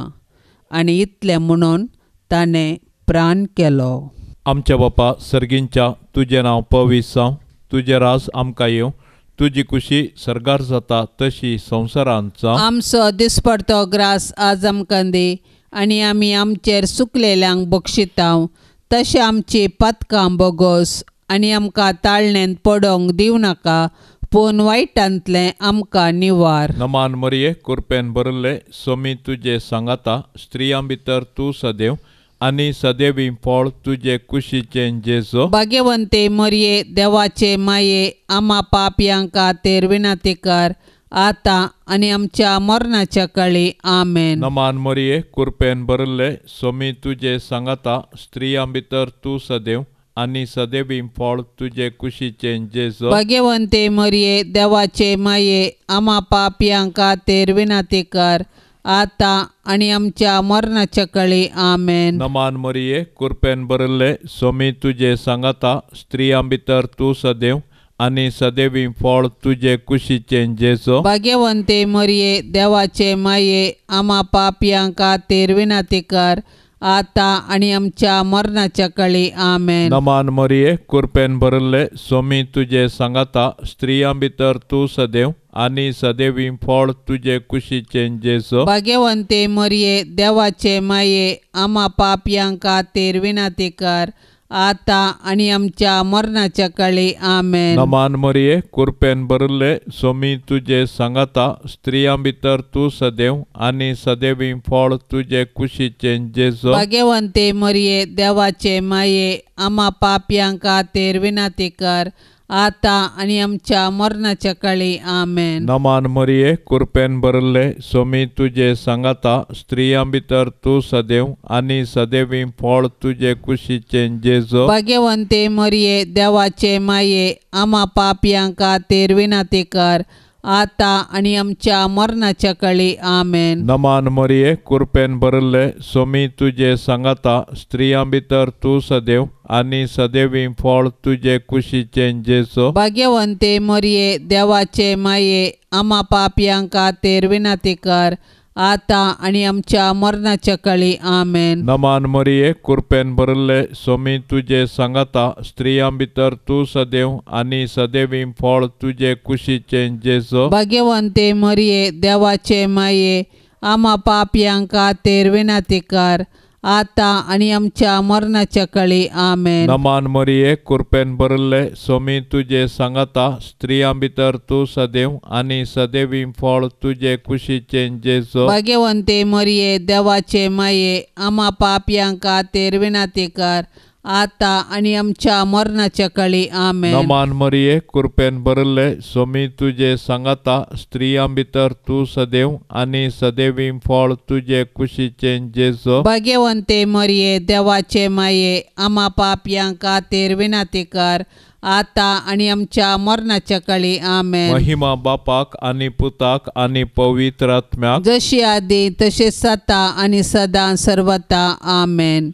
आनी इतलें म्हणून ताणें प्राण केलो. आमच्या बापा सर्गींच्या, तुजें नांव पवित्र जावं, तुजें राज आमकां येवं, तुजी कुशी सर्गार जाता तशी संवसारांत जावं. आमचो दिसपडतो ग्रास आज आमकां दी आनी आमी आमचेर सुकलेल्यांक बक्षितांव तशें आमची पातकां बोगोस आनी आमकां ताळणेंत पडोंक दिवं नाका, पूण वायटांतलें आमकां निवार. नमान मरिये, कुरपेन भरिल्ले, सोमी तुजे सांगाता, स्त्रियां भितर तूं सदैव आनी सदैवी फळ तुजे कुशीचें जेजो. भाग्यवंते मरिये, देवाचे माये, आमा पापयां खातीर विनंती कर, आतां आनी आमच्या मरणाच्या काळी. आमेन. नमान मरिये, कुरपेन भरिल्ले, सोमी तुजे सांगाता, स्त्रियां भितर तूं सदैव आनी सदैवी फळ तुजे कुशीचें जेजो. भाग्यवंते मरिये, देवाचे माये, आमा पापयां खातीर विनंती कर, आतां आनी आमच्या मरणाच्या काळी. आमेन. नमान मरिये, कुरपेन भरिल्ले, सोमी तुजे सांगाता, स्त्रियां भितर तूं सदैव आनी सदैवी फळ तुजे कुशीचें जेजो. भाग्यवंते मरिये, देवाचे माये, आमा पापयां खातीर विनंती कर, आतां आनी आमच्या मरणाच्या काळी. आमेन. नमान मरिये, कुरपेन भरिल्ले, सोमी तुजे सांगाता, स्त्रियां भितर तूं सदैव आनी सदैवी फळ तुजे कुशीचें जेजो. भाग्यवंते मरिये, देवाचे माये, आमा पापयां खातीर विनंती कर, आतां आनी आमच्या मरणाच्या काळी. आमेन. नमान मरिये, कुरपेन भरिल्ले, सोमी तुजे सांगाता, स्त्रियां भितर तूं सदैव आनी सदैवी फळ तुजे कुशीचें जेजो. भाग्यवंते मरिये, देवाचे माये, आमा पापयां खातीर विनंती कर, आतां आनी आमच्या मरणाच्या काळी. आमेन. नमान मरिये, कुरपेन भरिल्ले, सोमी तुजे सांगाता, स्त्रियां भितर तूं सदैव आनी सदैवी फळ तुजे कुशीचें जेजो. भाग्यवंते मरिये, देवाचे माये, आमा पापयां खातीर विनंती कर, आतां आनी आमच्या मरणाच्या काळी. आमेन. नमान मरिये, कुरपेन भरिल्ले, सोमी तुजे सांगाता, स्त्रियां भितर तूं सदैव आनी सदैवी फळ तुजे कुशीचें जेजो. भाग्यवंते मरिये, देवाचे माये, आमा पापयां खातीर विनंती कर, आतां आनी आमच्या मरणाच्या काळी. आमेन. नमान मरिये, कुरपेन भरिल्ले, सोमी तुजे सांगाता, स्त्रियां भितर तूं सदैव आनी सदैवी फळ तुजे कुशीचें जेजो. भाग्यवंते मरिये, देवाचे माये, आमा पापयां खातीर विनंती कर, आतां आनी आमच्या मरणाच्या काळी. आमेन. नमान मरिये, कुरपेन भरिल्ले, सोमी तुजे सांगाता, स्त्रियां भितर तूं सदैव आनी सदैवी फळ तुजे कुशीचें जेजो. भाग्यवंते मरिये, देवाचे माये, आमा पापयां खातीर विनंती कर, आतां आनी आमच्या मरणाच्या काळी. आमेन. नमान मरिये, कुरपेन भरिल्ले, सोमी तुजे सांगाता, स्त्रियां भितर तूं सदैव आनी सदैवी फळ तुजे कुशीचें जेजो. भाग्यवंते मरिये, देवाचे माये, आमा पापयां खातीर विनंती कर, आतां आनी आमच्या मरणाच्या काळी. आमेन. महिमा बापाक आनी पुताक आनी पवित्र आत्म्याक, जशी आदी तशें आतां आनी सदां सर्वता. आमेन.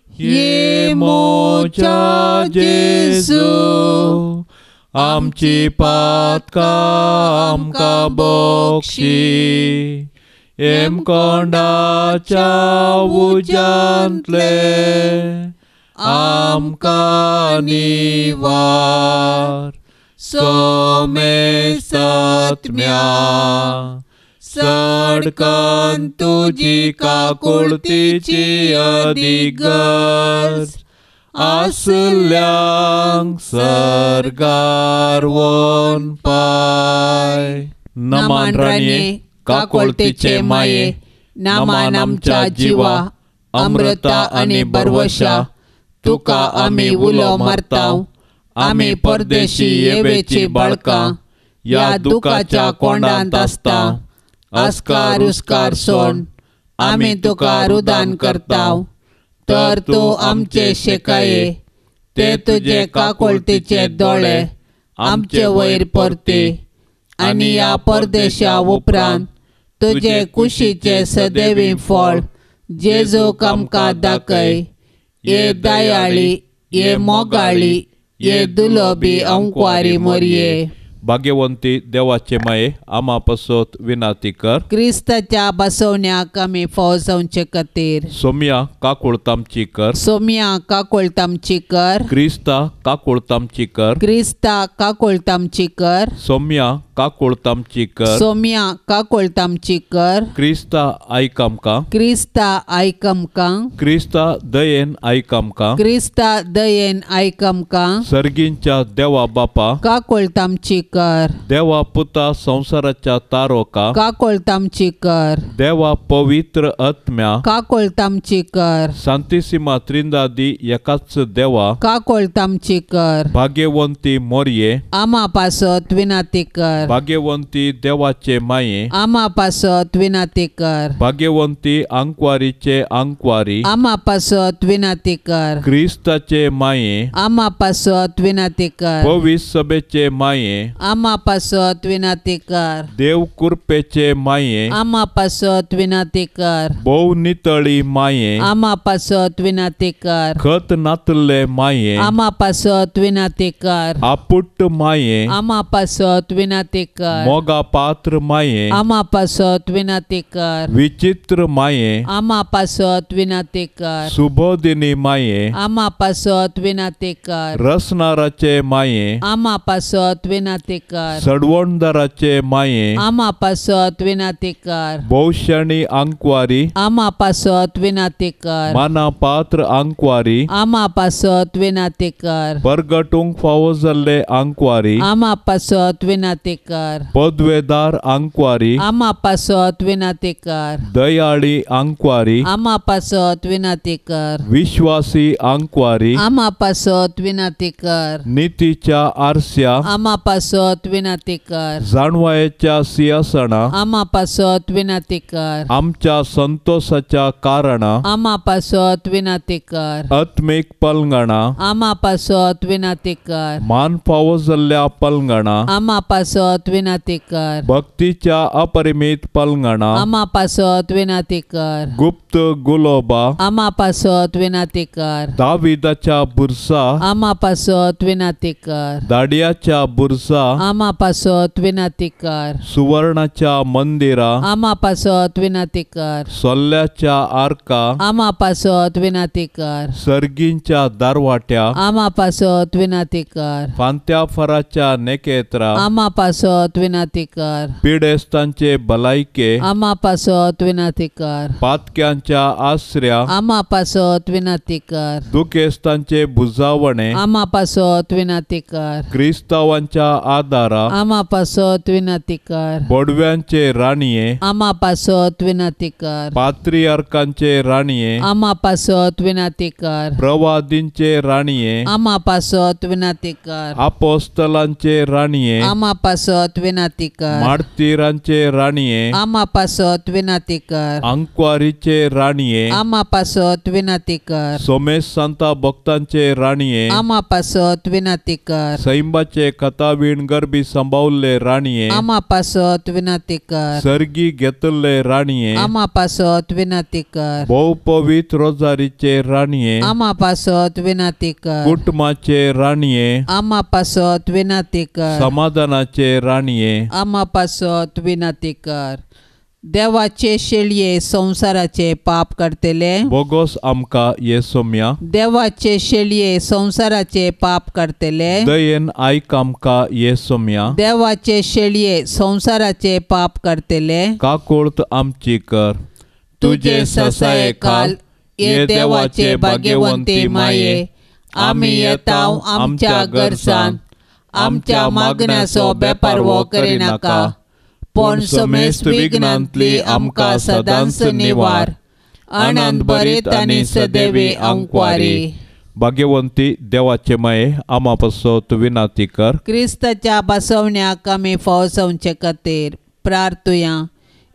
ये मोजा जेजू, आमची पातकां आमकां बक्षी, हेमकोंडाच्या उज्यांतले आमकां निवार, सोमे सत्म्या सडकन तुजी काकुळतीची अदीक गरज आसल्यांक सर्गार वोन पाय. नमान राणये, काकुळतीचे माये, नमान आमच्या जिवा, अमृता आनी बरवशा, तुका आमी उलो मारताव, आमी परदेशी येवेची बाळकां ह्या दुखाच्या कोंडांत आसता. आस्कार उस्कार सोण आमी तुका रुदान करताव, तर तूं आमचे शेकाये ते तुजे काकुळतीचे दोळे आमचे वयर परती आनी ह्या परदेशा उपरांत तुजे कुशीचे सदैवी फळ जेजूक आमकां दाखय. ये दयाळी, ये मोगाळी, ये दुलोबी अंकवारी मोरये. भाग्यवंती देवाचे माये, आमा पासत विनाती कर. क्रिस्ताच्या बसवण्याक आमी फाव जावचे खातीर. सोम्या काकुळतामची कर. सोम्या काकुळतामची कर. क्रिस्ता काकुळतामची कर. क्रिस्ता काकुळतामची कर. सोम्या काकुळतामची कर. सोम्या काकुळतामची कर. क्रिस्ता आयक आमकां. क्रिस्ता आयक आमकां. क्रिस्ता दयेन आयक आमकां. क्रिस्ता दयेन आयक आमकां. सर्गींच्या देवा बापा, काकुळतामची कर. देवा पुता संवसाराच्या तारोका, काकुळतामची कर. देवा पवित्र आत्म्या, काकुळतामची कर. सांतिसिमा त्रिंदादी एकाच देवा, काकुळतामची कर. भाग्यवंती मोरये, आमा पासत विनाती कर. भाग्यवंती देवाचे माये, आमा पासत विनाती कर. भाग्यवंती आंकवारीचे आंकवारी, आमा पासत विनाती कर. क्रिस्ताचे माये, आमा पासत विनाती कर. पवित्र सभेचे माये, आमा पासत विनाती कर. देव कृपेचे माये, आमा पासत विनाती कर. भोव नितळी माये, आमा पासत विनाती कर. खत नातले माये, आमा पासत विनाती कर. आपुट्ट माये, आमा पासत विनाती कर. मोगा पात्र माये, आमा पासत विनाती कर. विचित्र माये, आमा पासत विनाती कर. सुबोधिनी माये, आमा पासत विनाती कर. रसनाराचे माये, आमा पासत विनाती कर. सडवणदाराचे माये, आमा पासत विनाती कर. भोवशणी आंकवारी, आमा पासत विनाती कर. माना पात्र आंकवारी, आमा पासत विनाती कर. परगटूंक फावो जाल्ले आंकवारी, आमा पासत विनाती कर. पदवेदार आंकवारी, आमा पासत विनाती कर. दयाळी आंकवारी, आमा पासत विनाती कर. विश्वासी आंकवारी, आमा पासत विनाती कर. नितीच्या आरस्या, आमा पासत विनाती कर. जाणवायेच्या सिंहासना, आमा पासत विनाती कर. आमच्या संतोषाच्या कारणा, आमा पासत विनाती कर. आत्मीक पलंगणा, आमा पासत विनाती कर. मान फावो जाल्ल्या पलंगणा, आमा पासत विनाती कर. भक्तीच्या अपरिमित पलंगणा, आमा पासत विनाती कर. गुप्त गुलोबा, आमा पासत विनाती कर. दाविदाच्या बुरसा, आमा पासत विनाती कर. दाडियाच्या बुरसा, आमा पासत विनाती कर. सुवर्णाच्या मंदिरा, आमा पासत विनाती कर. सोल्ल्याच्या आर्का, आमा पासत विनाती कर. सर्गींच्या दारवाट्या, आमा पासत विनाती कर. फांत्या फराच्या नेकेत्रा, आमा पासत विनाती कर. पिडेस्तांचे भलायके, आमा पासत विनाती कर. पातक्यांच्या आसऱ्या, आमा पासत विनाती कर. दुखेस्तांचे भुजावणे, आमा पासत विनाती कर. क्रिस्तावांच्या आदारा, आमा पासत विनाती कर. बोडव्यांचे राणये, आमा पासत विनाती कर. पात्रियार्कांचे राणये, आमा पासत विनाती कर. प्रवादींचे राणये, आमा पासत विनाती कर. आपोस्तलांचे राणये, आमा पासत विनाती कर. मार्तीरांचे राणये, आमा पासत विनाती कर. आंकवारीचे राणये, आमा पासत विनाती कर. सोमेश सांता भक्तांचे राणये, आमा पासत विनाती कर. सैंबाचे कथावीण गरबी सांबावल्ले राणये, आमा पासत विनाती कर. सर्गी घेतल्ले राणये, आमा पासत विनाती कर. भोव पवित्र रोजारीचे राणये, आमा पासत विनाती कर. कुटुंबाचे राणये, आमा पासत विनाती कर. समाधानाचे राणये, आमा पासत विनाती कर. देवाचे शेळये संवसाराचे पाप करतले, बोगोस आमकां ये सोम्या. देवाचे शेळये संवसाराचे पाप करतले, दयेन आयक आमकां ये सोम्या. देवाचे शेळये संवसाराचे पाप करतले, काकुळत आमची कर. तुजे ससाये काल ये देवाचे भाग्यवंती माये, आमी येता आमच्या गरजान, आमच्या मागण्याचो बेपारवो करिनाका, पूण समेस्त विघ्नांतली आमकां सदांच निवार. आनंद भरीत आनी सदैवी आंकवारी. भाग्यवंती देवाचे माये, आमा पासत विनाती कर. क्रिस्ताच्या बसवण्याक आमी फाव जावचे खातीर प्रार्थुया.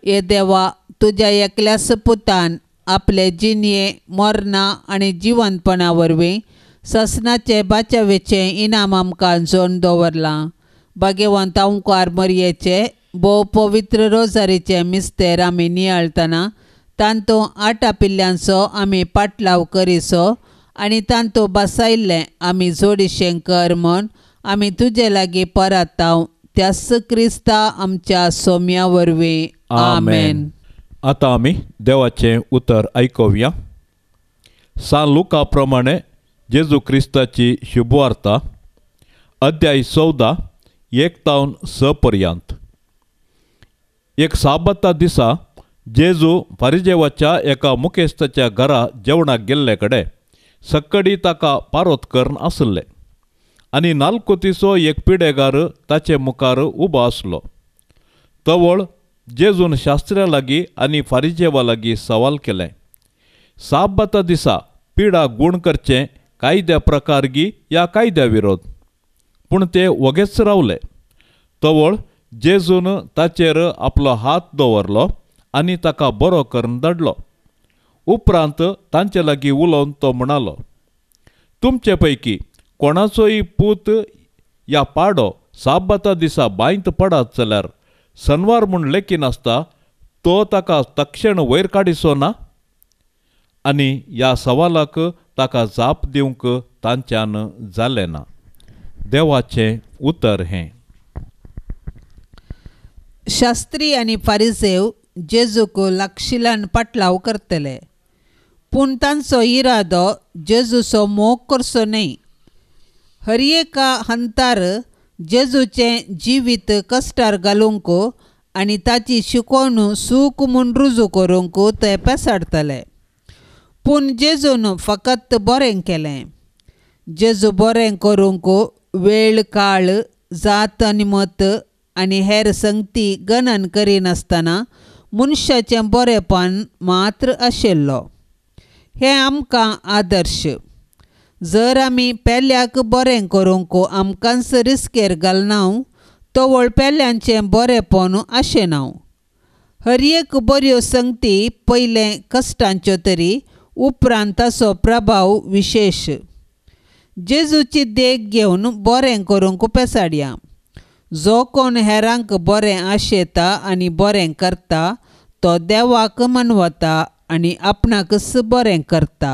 ये देवा, तुज्या एकल्याच पुतान आपले जिणये मरणां आनी जिवंतपणा वरवीं ससनाचे बाचावेचें इनाम आमकां जोन दवरलां. भाग्यवंत ओंकार मरयेचे भोव पवित्र रोजारीचे मिस्तेर आमी नियाळतना तांतूं आटा पिल्ल्यांचो आमी पाटलाव करिसो आनी तांतूं बसायल्लें आमी जोडिशें कर म्हूण आमी तुजे लागीं परताव त्यास क्रिस्ता आमच्या सोम्या वरवीं. आमेन. आतां आमी देवाचें उतर आयकुया. सान लुका प्रमाणे जेजू क्रिस्ताची शुभवार्ता अध्याय 14 1-6 पर्यंत. एक साबता दिसा जेजू फारिजेवाच्या एका मुखेस्ताच्या घरा जेवणाक गेल्ले कडेन सक्कडी ताका पारोत करून आसले आनी नालकुतीचो एक पिडेगार ताचे मुखार उबो आसलो. तवळ जेजून शास्त्र्या लागीं आनी फारिजेवा लागीं सवाल केलें, साबाता दिसा पिडा गूण करचें कायद्या प्रकारगी या कायद्या विरोध? पूण ते वगेच रावले. तवळ जेजून ताचेर आपलो हात दवरलो आनी ताका बरो करून धाडलो. उपरांत तांचे लागीं उलोवन तो म्हणालो, तुमचे पैकी कोणाचोय पूत या पाडो साबाता दिसा बांयत पडात जाल्यार सनवार म्हूण लेखिनासता तो ताका तक्षण वयर काडिसो ना? आनी ह्या सवालाक ताका जाप दिवंक तांच्यान जालें ना. देवाचें उतर हें. शास्त्री आनी फारिसेव जेजूक लागशिल्ल्यान पाटलाव करतले, पूण तांचो इरादो जेजूचो मोग करचो न्हय. हर एका हंतार जेजूचें जिवीत कश्टार घालूंक आनी ताची शिकवण सूख म्हूण रुजू करूंक ते पेसाडटले. पूण जेजून फकत बरें केलें. जेजू बरें करूंक वेळ काळ जात आनी मत आनी हेर संगती गणन करिनासतना मनशाचें बरेंपण मात्र आशिल्लो. हें आमकां आदर्श. जर आमी पेल्याक बरें करूंक आमकांच रिस्केर घालना तवळ पेल्यांचें बरेंपण आशेना. हर एक बऱ्यो संगती पयलें कश्टांच्यो तरी उपरांत ताचो प्रभाव विशेश. जेजूची देख घेवन बरें करूंक पेसाडया. जो कोण हेरांक बरें आशेता आनी बरें करता तो देवाक मनवता आनी आपणाकच बरें करता.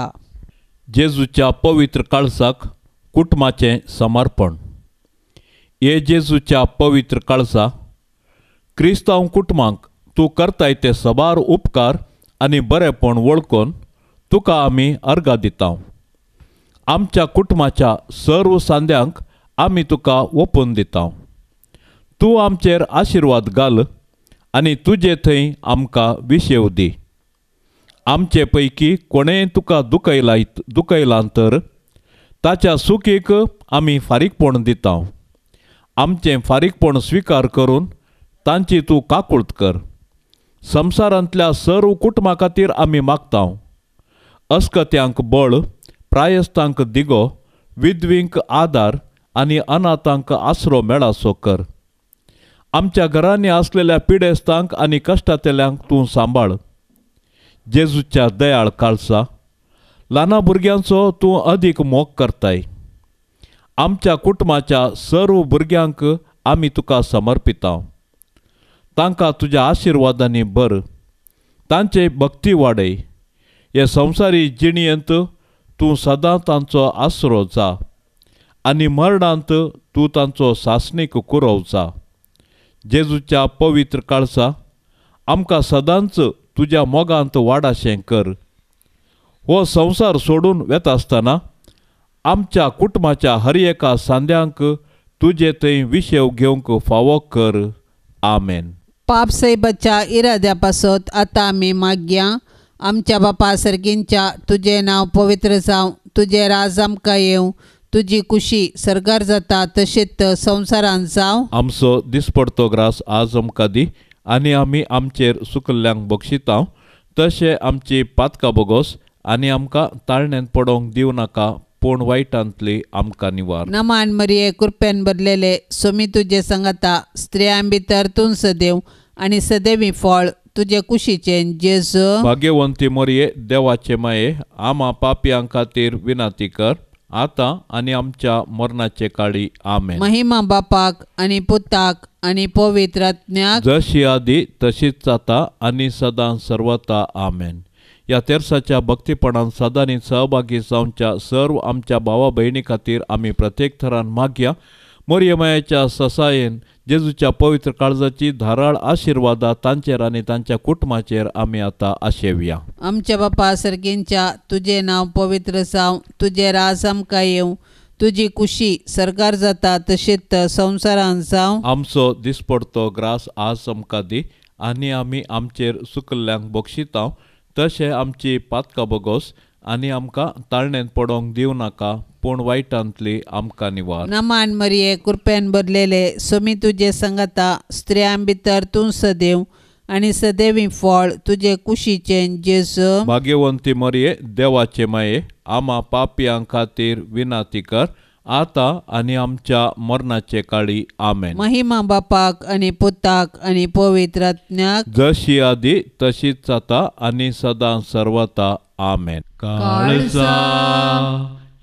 जेजूच्या पवित्र काळसाक कुटुंबाचें समर्पण. हे जेजूच्या पवित्र काळसा, क्रिस्तांव कुटुंबांक तूं करताय ते सबार उपकार आनी बरेंपण वळखून तुका आमी अर्गां दिता. आमच्या कुटुंबाच्या सर्व सांद्यांक आमी तुका ओपून दिता. तूं आमचेर आशिर्वाद घाल आनी तुजे थंय आमकां विशेव दी. आमचे पैकी कोणेंय तुका दुखयलां तर ताच्या सुखीक आमी फारीकपण दिता. आमचें फारीकपण स्विकार करून तांची तूं काकूळत कर. संवसारांतल्या सर्व कुटुंबा खातीर आमी मागता. अस्कत्यांक बळ, प्रायस्तांक दिगो, विधवींक आदार आनी अनाथांक आसरो मेळासो कर. आमच्या घरांनी आसलेल्या पिडेस्तांक आनी कश्टांतल्यांक तूं सांबाळ. जेजूच्या दयाळ काळसा, ल्हाना भुरग्यांचो तूं अदीक मोग करताय. आमच्या कुटुंबाच्या सर्व भुरग्यांक आमी तुका समर्पिता. तांकां तुज्या आशिर्वादांनी भर, तांचे भक्ती वाडय. हे संवसारी जिणेंत तूं सदां तांचो आसरो जा आनी मरणांत तूं तांचो सासणीक कुरव जा. जेजूच्या पवित्र काळसा, आमकां सदांच तुज्या मोगांत वाडाशें कर. हो संवसार सोडून वेता आसतना आमच्या कुटुंबाच्या हर एका सांद्यांक तुजे थंय विशेव घेवंक फावो कर. आमेन. पाप साहेबाच्या इराद्या पासत आतां आमी मागया. आमच्या बापा सर्गींच्या तुजें नांव पवित्र जावं, तुजें राज आमकां येवं, तुजी कुशी सर्गार जाता तशेंच संवसारांत जावं. आमचो दिसपडतो ग्रास आज आमकां दी आनी आमी आमचेर सुकल्ल्यांक बक्षिता तशें आमची पातकां बोगोस आनी आमकां ताळण्यांत पडोवंक दिवं नाका, पूण वायटांतली आमकां निवार. नमान मरिये, कृपेन भरलेले, सोमी तुजे सांगाता, स्त्रियां भितर तूं सदैव आनी सदैवी फळ तुजे कुशीचें जेजू. भाग्यवंती मरिये, देवाचे माये, आमा पापयां खातीर विनंती कर आतां आनी आमच्या मरणाचे काळी. आमेन. महिमा बापाक आनी पुताक आनी पवित्र आत्म्याक, जशी आदी तशीच जाता आनी सदां सर्वता. आमेन. ह्या तेर्साच्या भक्तीपणान सदांनी सहभागी जावच्या सर्व आमच्या भावा भयणी खातीर आमी प्रत्येक थरान मागया. मोरयमायाच्या ससायेन जेजूच्या पवित्र काळजाची धाराळ आशिर्वादा तांचेर आनी तांच्या कुटुंबाचेर आमी आतां आशेवया. आमच्या बापा सर्गींच्या, तुजें नांव पवित्र जावं, तुजें राज आमकां येवं, तुजी कुशी सरकार जाता तशीच संवसारांत जावं. आमचो दिसपडतो ग्रास आज आमकां दी आनी आमी आमचेर सुकल्ल्यांक बक्षितांव तशें आमची पातकां बोगोस आनी आमकां ताळणेंत पडोवंक दिवं नाका, पूण वायटांतली आमकां निवार. नमान मरिये, कृपेन भरलेले, सोमी तुजे संगता, स्त्रियां भितर तूं सदैव आनी सदैवी फळ तुजे कुशीचें जेजू. भाग्यवंती मरिये, देवाचे माये, आमा पापयां खातीर विनाती कर, आतां आनी आमच्या मरणाचे काळी. आमेन. महिमा बापाक आनी पुताक आनी पवित्र आत्म्याक, जशी आदी तशीच जाता आनी सदां सर्वता. आमेन. काळजा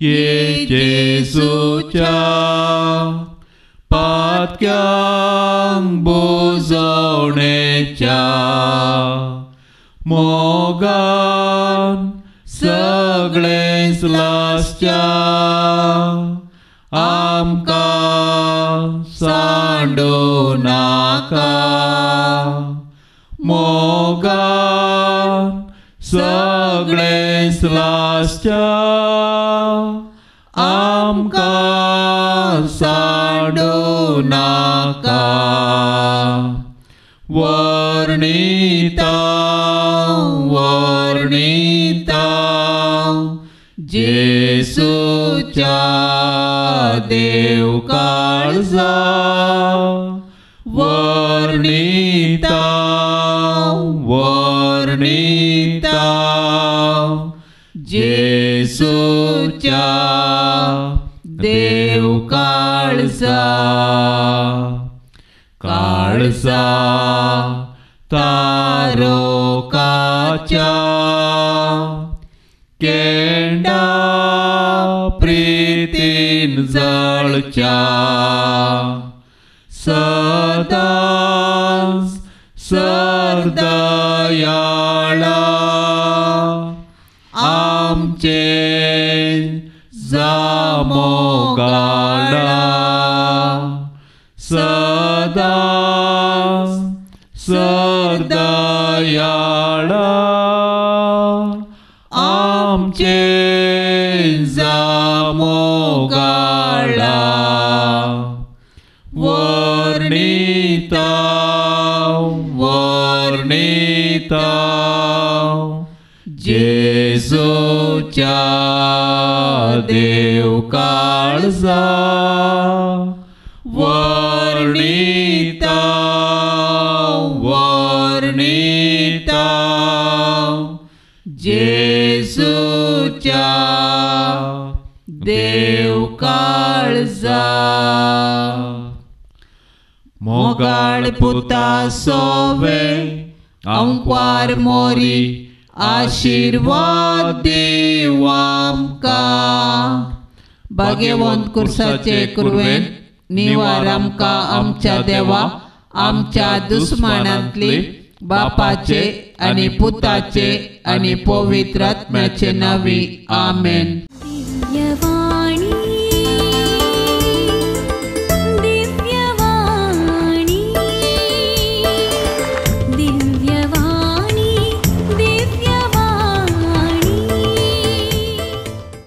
ये जेजूच्या पातक्यांक बोजवणेच्या मोगान सगळेंच लासच्या आमकां सांडू नाका, मोगान सगळेंच लासच्या आमकां सांडू नाका. वर्णिता वर्णिता जेजूच्या देव काळजा, वर्णिता वर्णिता जेजूच्या देव काळजा. काळजा तारोकाच्या केंडा प्रीतीन जळच्या सदांच सरदयाळा आमचे जामोगाळा, सदांच सरदयाळा आमचे जामोगाळा. वर्णिता वर्णिता जेजूच्या देव काळजा, वर्णिता वर्णिता जेजूच्या देव काळजा. मोगाळ पुता सोवे आंकवार मोरी आशीर्वाद दीव आमकां. भाग्यवंत कुर्साचे कुरवेन निवार आमकां आमच्या देवा, आमच्या दुस्मानांतली बापाचे आनी पुताचे आनी पवित्र आत्म्याचे नांवी. आमेन.